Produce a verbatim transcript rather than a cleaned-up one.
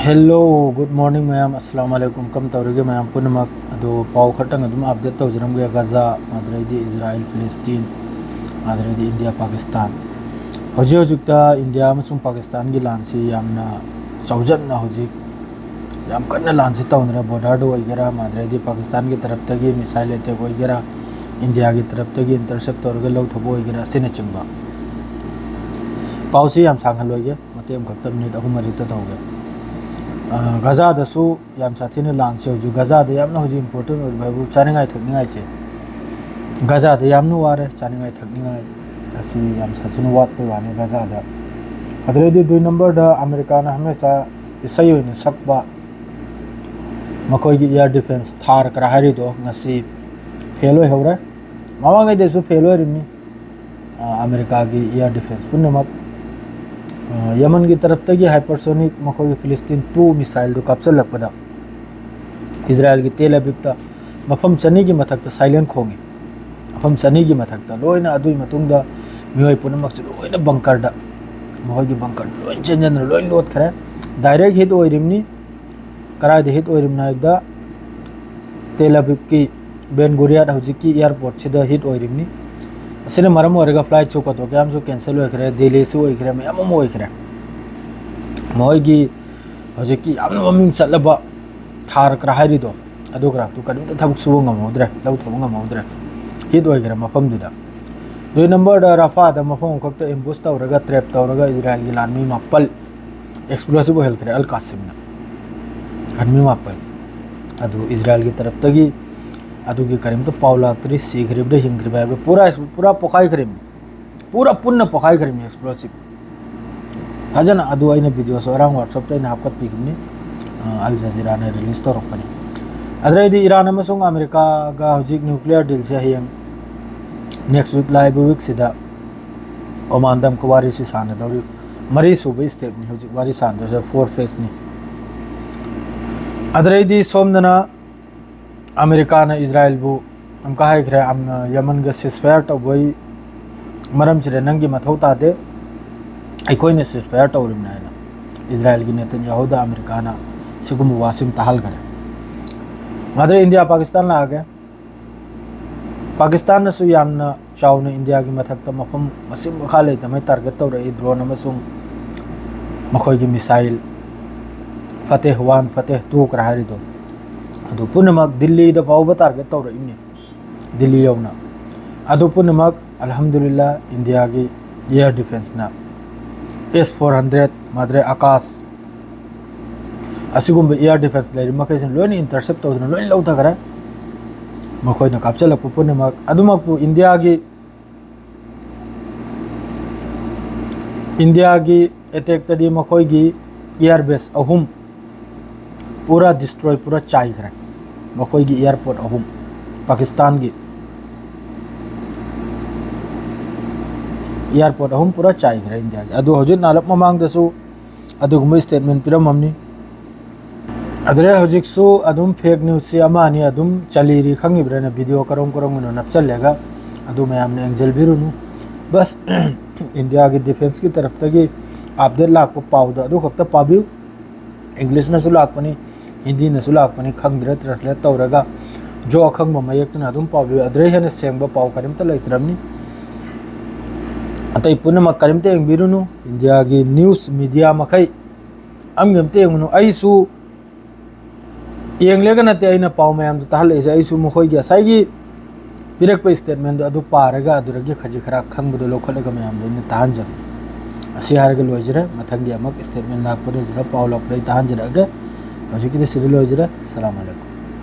Hello, good morning ꯃꯌꯥꯝ, ꯑꯁꯂꯥꯝ ꯑꯂꯩꯀꯨꯝ꯫ ꯀꯝ ꯇꯧꯔꯤꯒꯦ ꯃꯌꯥꯝ ꯄꯨꯝꯅꯃꯛ? ꯑꯗꯣ ꯄꯥꯎ ꯈꯔꯇꯪ ꯑꯗꯨꯝ update ꯇꯧꯖꯔꯝꯒꯦ꯫ ꯒꯖꯥ, ꯑꯗꯨꯗꯩꯗꯤ ꯏꯖꯔꯥꯏꯜ, ꯐꯤꯂꯤꯁꯇꯤꯟ, ꯑꯗꯨꯗꯩꯗꯤ ꯏꯟꯗꯤꯌꯥ, ꯄꯥꯀꯤꯁꯇꯥꯟ꯫ ꯍꯧꯖꯤꯛ ꯍꯧꯖꯤꯛꯇ ꯏꯟꯗꯤꯌꯥ ꯑꯃꯁꯨꯡ ꯄꯥꯀꯤꯁꯇꯥꯟꯒꯤ ꯂꯥꯟꯁꯤ ꯌꯥꯝꯅ ꯆꯥꯎꯖꯟꯅ ꯍꯧꯖꯤꯛ ꯌꯥꯝ ꯀꯟꯅ ꯂꯥꯟꯁꯤ ꯇꯧꯅꯔꯦ꯫ Borderꯗ ꯑꯣꯏꯒꯦꯔꯥ, ꯑꯗꯨꯗꯩꯗꯤ ꯄꯥꯀꯤꯁꯇꯥꯟꯒꯤ ꯇꯔꯞꯇꯒꯤ missile attack ꯑꯣꯏꯒꯦꯔꯥ, ꯏꯟꯗꯤꯌꯥꯒꯤ ꯇꯔꯞꯇꯒꯤ intercept ꯇꯧꯔꯒ ꯂꯧꯊꯕ ꯑꯣꯏꯒꯦꯔꯥ, ꯑꯁꯤꯅꯆꯤꯡꯕ꯫ ꯄꯥꯎꯁꯤ ꯌꯥꯝ ꯁꯥꯡꯍꯜꯂꯣꯏꯒꯦ, ꯃꯇꯦꯛ ꯑꯃꯈꯛꯇ minute ꯑꯍꯨꯝ ꯃꯔꯤꯇ ꯇꯧꯒꯦ꯫ ꯑ, ꯒꯖꯥꯗꯁꯨ ꯌꯥꯝ ꯁꯥꯊꯤꯅ ꯂꯥꯟꯁꯦ ꯍꯧꯖꯤꯛ, ꯒꯖꯥꯗ ꯌꯥꯝꯅ ꯍꯧꯖꯤꯛ important ꯑꯣꯏꯔꯤꯕ ꯍꯥꯏꯕꯨ ꯆꯥꯅꯤꯡꯉꯥꯏ ꯊꯛꯅꯤꯡꯉꯥꯏꯁꯦ꯫ ꯒꯖꯥꯗ ꯌꯥꯝꯅ ꯋꯥꯔꯦ ꯆꯥꯅꯤꯡꯉꯥꯏ ꯊꯛꯅꯤꯡꯉꯥꯏ꯫ ꯑꯁꯤ ꯌꯥꯝ ꯁꯥꯊꯤꯅ ꯋꯥꯠꯄꯩ ꯋꯥꯅꯤ ꯒꯖꯥꯗ꯫ ꯑꯗꯨꯗꯩꯗꯤ ꯗꯨꯏ numberꯗ ꯑꯃꯦꯔꯤꯀꯥꯅ ꯍꯃꯦꯁꯥ ꯏꯁꯩ ꯑꯣꯏꯅ ꯁꯛꯄ ꯃꯈꯣꯏꯒꯤ air defence ꯊꯥꯔ ꯀꯔꯥ ꯍꯥꯏꯔꯤꯗꯣ ꯉꯁꯤ fail ꯑꯣꯏꯍꯧꯔꯦ꯫ ꯃꯃꯥꯡꯉꯩꯗꯁꯨ fail ꯑꯣꯏꯔꯤꯕꯅꯤ꯫ ꯑ, ꯑꯃꯦꯔꯤꯀꯥꯒꯤ air defence ꯄꯨꯝꯅꯃꯛ꯫ ꯑ, ꯌꯃꯟꯒꯤ ꯇꯔꯞꯇꯒꯤ hypersonic ꯃꯈꯣꯏꯒꯤ ꯐꯤꯂꯤꯁꯇꯤꯟ two missileꯗꯨ ꯀꯥꯞꯁꯤꯜꯂꯛꯄꯗ ꯏꯖꯔꯥꯏꯜꯒꯤ ꯇꯦꯜ ꯑꯕꯤꯕꯇ ꯃꯐꯝ ꯆꯅꯤꯒꯤ ꯃꯊꯛꯇ siren ꯈꯣꯡꯉꯤ꯫ ꯃꯐꯝ ꯆꯅꯤꯒꯤ ꯃꯊꯛꯇ ꯂꯣꯏꯅ꯫ ꯑꯗꯨꯒꯤ ꯃꯇꯨꯡꯗ ꯃꯤꯑꯣꯏ ꯄꯨꯝꯅꯃꯛꯁꯨ ꯂꯣꯏꯅ bunkerꯗ, ꯃꯈꯣꯏꯒꯤ bunkerꯗ ꯂꯣꯏ ꯆꯦꯟꯖꯟꯗꯅ ꯂꯣꯏ ꯂꯣꯠꯈ꯭ꯔꯦ꯫ Direct hit ꯑꯣꯏꯔꯤꯕꯅꯤ꯫ ꯀꯗꯥꯏꯗ hit ꯑꯣꯏꯔꯤꯕꯅꯣ ꯍꯥꯏꯕꯗ ꯇꯦꯜ ꯑꯕꯤꯕꯀꯤ ꯕꯦꯟ ꯒꯨꯔꯤꯌꯥꯠ ꯍꯧꯖꯤꯛꯀꯤ airportꯁꯤꯗ hit ꯑꯣꯏꯔꯤꯕꯅꯤ꯫ ꯑꯁꯤꯅ ꯃꯔꯝ ꯑꯣꯏꯔꯒ flightꯁꯨ ꯀꯣꯇꯣ ꯀꯌꯥꯝꯁꯨ cancel ꯑꯣꯏꯈ꯭ꯔꯦ, delayꯁꯨ ꯑꯣꯏꯈ꯭ꯔꯦ, ꯃꯌꯥꯝ ꯑꯃ ꯑꯣꯏꯈ꯭ꯔꯦ꯫ ꯃꯈꯣꯏꯒꯤ ꯍꯧꯖꯤꯛꯀꯤ ꯌꯥꯝꯅ ꯃꯃꯤꯡ ꯆꯠꯂꯕ ꯊꯥꯔ ꯀ꯭ꯔꯥ ꯍꯥꯏꯔꯤꯗꯣ, ꯑꯗꯨ ꯀ꯭ꯔꯥꯛꯇꯨ ꯀꯔꯤꯝꯇ ꯊꯕꯛ ꯁꯨꯕ ꯉꯝꯍꯧꯗ꯭ꯔꯦ, ꯂꯧ ꯊꯧꯕ ꯉꯝꯍꯧꯗ꯭ꯔꯦ, hit ꯑꯣꯏꯈ꯭ꯔꯦ ꯃꯐꯝꯗꯨꯗ꯫ ꯑꯗꯨꯒꯤ numberꯗ ꯔꯐꯥꯗ ꯃꯐꯝ ꯑꯃꯈꯛꯇ ambush ꯇꯧꯔꯒ, trap ꯇꯧꯔꯒ ꯏꯖꯔꯥꯏꯜꯒꯤ ꯂꯥꯟꯃꯤ ꯃꯥꯄꯜ explosive ꯑꯣꯏꯍꯟꯈ꯭ꯔꯦ ꯑꯜ ꯀꯥꯁꯤꯝꯅ꯫ ꯂꯥꯟꯃꯤ ꯃꯥꯄꯜ꯫ ꯑꯗꯨ ꯏꯖꯔꯥꯏꯜꯒꯤ ꯇꯔꯞꯇꯒꯤ ꯑꯗꯨꯒꯤ ꯀꯔꯤꯝꯇ ꯄꯥꯎ ꯂꯥꯛꯇ꯭ꯔꯤ, ꯁꯤꯈ꯭ꯔꯤꯕ꯭ꯔꯥ ꯍꯤꯡꯈ꯭ꯔꯤꯕ꯭ꯔꯥ ꯍꯥꯏꯕꯗꯨ꯫ ꯄꯨꯔꯥ, ꯄꯨꯔꯥ ꯄꯣꯈꯥꯏꯈ꯭ꯔꯤꯕꯅꯤ꯫ ꯄꯨꯔꯥ ꯄꯨꯟꯅ ꯄꯣꯈꯥꯏꯈ꯭ꯔꯤꯕꯅꯤ explosive꯫ ꯐꯖꯅ꯫ ꯑꯗꯨ ꯑꯩꯅ videoꯁꯨ ꯑꯔꯥꯡ WhatsAppꯇ ꯑꯩꯅ ꯍꯥꯞꯀꯠꯄꯤꯈꯤꯕꯅꯤ꯫ ꯑ, ꯑꯜ ꯖꯖꯤꯔꯥꯅ release ꯇꯧꯔꯛꯄꯅꯤ꯫ ꯑꯗꯨꯗꯩꯗꯤ ꯏꯔꯥꯟ ꯑꯃꯁꯨꯡ ꯑꯃꯦꯔꯤꯀꯥꯒ ꯍꯧꯖꯤꯛ nuclear dealꯁꯦ ꯍꯌꯦꯡ next week, ꯂꯥꯛꯏꯕ weekꯁꯤꯗ ꯑꯣꯃꯥꯟꯗ ꯑꯃꯨꯛꯀ ꯋꯥꯔꯤꯁꯤ ꯁꯥꯟꯅꯗꯧꯔꯤ꯫ ꯃꯔꯤꯁꯨꯕ stepꯅꯤ ꯍꯧꯖꯤꯛ ꯋꯥꯔꯤ ꯁꯥꯟꯅꯗꯣꯏꯁꯦ, four phaseꯅꯤ꯫ ꯑꯗꯨꯗꯩꯗꯤ ꯁꯣꯝꯗꯅ ꯑꯃꯦꯔꯤꯀꯥꯅ ꯏꯖꯔꯥꯏꯜꯕꯨ ꯑꯃꯨꯛꯀ ꯍꯥꯏꯈ꯭ꯔꯦ, ꯑꯝ, ꯌꯃꯟꯒ ceasefire ꯇꯧꯕꯩ ꯃꯔꯝꯁꯤꯗ ꯅꯪꯒꯤ ꯃꯊꯧ ꯇꯥꯗꯦ, ꯑꯩꯈꯣꯏꯅ ceasefire ꯇꯧꯔꯤꯕꯅꯤ ꯍꯥꯏꯅ꯫ ꯏꯖꯔꯥꯏꯜꯒꯤ ꯅꯦꯇꯟꯌꯥꯍꯨꯗ ꯑꯃꯦꯔꯤꯀꯥꯅ ꯁꯤꯒꯨꯝꯕ ꯋꯥꯁꯤꯃ ꯇꯥꯍꯟꯈ꯭ꯔꯦ꯫ ꯃꯗꯨꯗ ꯏꯟꯗꯤꯌꯥ ꯄꯥꯀꯤꯁꯇꯥꯟ ꯂꯥꯛꯑꯒꯦ꯫ ꯄꯥꯀꯤꯁꯇꯥꯟꯅꯁꯨ ꯌꯥꯝꯅ ꯆꯥꯎꯅ ꯏꯟꯗꯤꯌꯥꯒꯤ ꯃꯊꯛꯇ ꯃꯐꯝ ꯃꯁꯤꯡ ꯃꯈꯥ ꯂꯩꯇꯕꯉꯩ ꯇꯥꯔꯒꯦꯠ ꯇꯧꯔꯛꯏ, ꯗ꯭ꯔꯣꯟ ꯑꯃꯁꯨꯡ ꯃꯈꯣꯏꯒꯤ ꯃꯤꯁꯥꯏꯜ ꯐꯇꯦꯍ ꯋꯥꯟ, ꯐꯇꯦꯍ ꯇꯨ ꯀꯔ ꯍꯥꯏꯔꯤꯗꯣ, ꯑꯗꯨ ꯄꯨꯝꯅꯃꯛ ꯗꯤꯜꯂꯤꯗ ꯐꯥꯎꯕ ꯇꯥꯔꯒꯦꯠ ꯇꯧꯔꯛꯏꯅꯤ, ꯗꯤꯜꯂꯤ ꯌꯧꯅ꯫ ꯑꯗꯨ ꯄꯨꯝꯅꯃꯛ ꯑꯜꯍꯝꯗꯨꯂꯤꯜꯂꯥ ꯏꯟꯗꯤꯌꯥꯒꯤ ꯏꯌꯔ ꯗꯤꯐꯦꯟꯁꯅ ꯑꯦꯁ ꯐꯣꯔ ꯍꯟꯗ꯭ꯔꯦꯠ, ꯃꯗ꯭ꯔꯦ ꯑꯀꯥꯁ, ꯑꯁꯤꯒꯨꯝꯕ ꯏꯌꯔ ꯗꯤꯐꯦꯟꯁ ꯂꯩꯔꯤꯕ ꯃꯈꯩꯁꯤꯅ ꯂꯣꯏꯅ ꯏꯟꯇꯔꯁꯦꯞ ꯇꯧꯗꯨꯅ ꯂꯣꯏꯅ ꯂꯧꯊꯈ꯭ꯔꯦ꯫ ꯃꯈꯣꯏꯅ ꯀꯥꯞꯁꯤꯜꯂꯛꯄ ꯄꯨꯝꯅꯃꯛ ꯑꯗꯨꯃꯛꯄꯨ ꯏꯟꯗꯤꯌꯥꯒꯤ, ꯏꯟꯗꯤꯌꯥꯒꯤ ꯑꯦꯇꯦꯛꯇꯗꯤ ꯃꯈꯣꯏꯒꯤ ꯏꯌꯔ ꯕꯦꯁ ꯑꯍꯨꯝ ꯄꯨꯔꯥ ꯗꯤꯁꯇ꯭ꯔꯣꯏ, ꯄꯨꯔꯥ ꯆꯥꯏꯈ꯭ꯔꯦ꯫ ꯃꯈꯣꯏꯒꯤ ꯏꯌꯥꯔꯄꯣꯔꯠ ꯑꯍꯨꯝ, ꯄꯥꯀꯤꯁꯇꯥꯟꯒꯤ ꯏꯌꯥꯔꯄꯣꯔꯠ ꯑꯍꯨꯝ ꯄꯨꯔꯥ ꯆꯥꯏꯈ꯭ꯔꯦ ꯏꯟꯗꯤꯌꯥꯒꯤ꯫ ꯑꯗꯨ ꯍꯧꯖꯤꯛ ꯅꯥꯔꯞ ꯃꯃꯥꯡꯗꯁꯨ ꯑꯗꯨꯒꯨꯝꯕ ꯁ꯭ꯇꯦꯠꯃꯦꯟ ꯄꯤꯔꯝꯃꯝꯅꯤ꯫ ꯑꯗꯨꯗꯩ ꯍꯧꯖꯤꯛꯁꯨ ꯑꯗꯨꯝ ꯐꯦꯛ ꯅ꯭ꯌꯨꯁꯁꯤ ꯑꯃ ꯑꯅꯤ ꯑꯗꯨꯝ ꯆꯂꯤꯔꯤ, ꯈꯪꯉꯤꯕ꯭ꯔꯥꯅ ꯚꯤꯗꯤꯑꯣ ꯀꯔꯝ ꯀꯔꯝꯕꯅꯣ ꯅꯞꯆꯜꯂꯒ, ꯑꯗꯨ ꯃꯌꯥꯝꯅ ꯌꯦꯡꯁꯤꯟꯕꯤꯔꯨꯅꯨ꯫ ꯕꯁ ꯏꯟꯗꯤꯌꯥꯒꯤ ꯗꯤꯐꯦꯟꯁꯀꯤ ꯇꯔꯞꯇꯒꯤ ꯑꯞꯗꯦꯠ ꯂꯥꯛꯄ ꯄꯥꯎꯗꯣ ꯑꯗꯨ ꯈꯛꯇ ꯄꯥꯕꯤꯌꯨ꯫ ꯏꯪꯂꯤꯁꯅꯁꯨ ꯂꯥꯛꯄꯅꯤ, ꯍꯤꯟꯗꯤꯅꯁꯨ ꯂꯥꯛꯄꯅꯤ, ꯈꯪꯗ꯭ꯔꯦ ꯇ꯭ꯔꯥꯟꯁꯂꯦꯠ ꯇꯧꯔꯒ꯫ ꯖꯣ ꯑꯈꯪꯕ ꯃꯌꯦꯛꯇꯨꯅ ꯑꯗꯨꯝ ꯄꯥꯕꯤꯌꯨ꯫ ꯑꯗꯨꯗꯩ ꯍꯦꯟꯅ ꯁꯦꯡꯕ ꯄꯥꯎ ꯀꯔꯤꯝꯇ ꯂꯩꯇ꯭ꯔꯕꯅꯤ꯫ ꯑꯇꯩ ꯄꯨꯝꯅꯃꯛ ꯀꯔꯤꯝꯇ ꯌꯦꯡꯕꯤꯔꯨꯅꯨ꯫ ꯏꯟꯗꯤꯌꯥꯒꯤ ꯅ꯭ꯌꯨꯁ ꯃꯤꯗꯤꯌꯥ ꯃꯈꯩ ꯑꯝꯒꯤ ꯑꯝꯇ ꯌꯦꯡꯉꯨꯅꯨ꯫ ꯑꯩꯁꯨ ꯌꯦꯡꯂꯦꯒ ꯅꯠꯇꯦ ꯑꯩꯅ ꯄꯥꯎ ꯃꯌꯥꯝꯗꯣ ꯇꯥꯍꯜꯂꯛꯏꯁꯦ, ꯑꯩꯁꯨ ꯃꯈꯣꯏꯒꯤ ꯉꯁꯥꯏꯒꯤ ꯄꯤꯔꯛꯄ ꯁ꯭ꯇꯦꯠꯃꯦꯟꯗꯣ ꯑꯗꯨ ꯄꯥꯔꯒ ꯑꯗꯨꯗꯒꯤ ꯈꯖꯤꯛ ꯈꯔ ꯈꯪꯕꯗꯣ ꯂꯧꯈꯠꯂꯒ ꯃꯌꯥꯝꯗ ꯑꯩꯅ ꯇꯥꯍꯟꯖꯕꯅꯤ꯫ ꯑꯁꯤ ꯍꯥꯏꯔꯒ ꯂꯣꯏꯖꯔꯦ꯫ ꯃꯊꯪꯒꯤ ꯑꯃꯨꯛ ꯁ꯭ꯇꯦꯠꯃꯦꯟ ꯂꯥꯛꯄꯗ ꯁꯤꯗ ꯄꯥꯎ ꯂꯧꯔꯛꯄꯗ ꯑꯩ ꯇꯥꯍꯟꯖꯔꯛꯑꯒꯦ꯫ ꯍꯧꯖꯤꯛꯀꯤꯗꯤ ꯁꯤꯗ ꯂꯣꯏꯖꯔꯦ꯫ ꯁꯂꯥꯝ ꯑꯂꯩꯀꯨꯝ꯫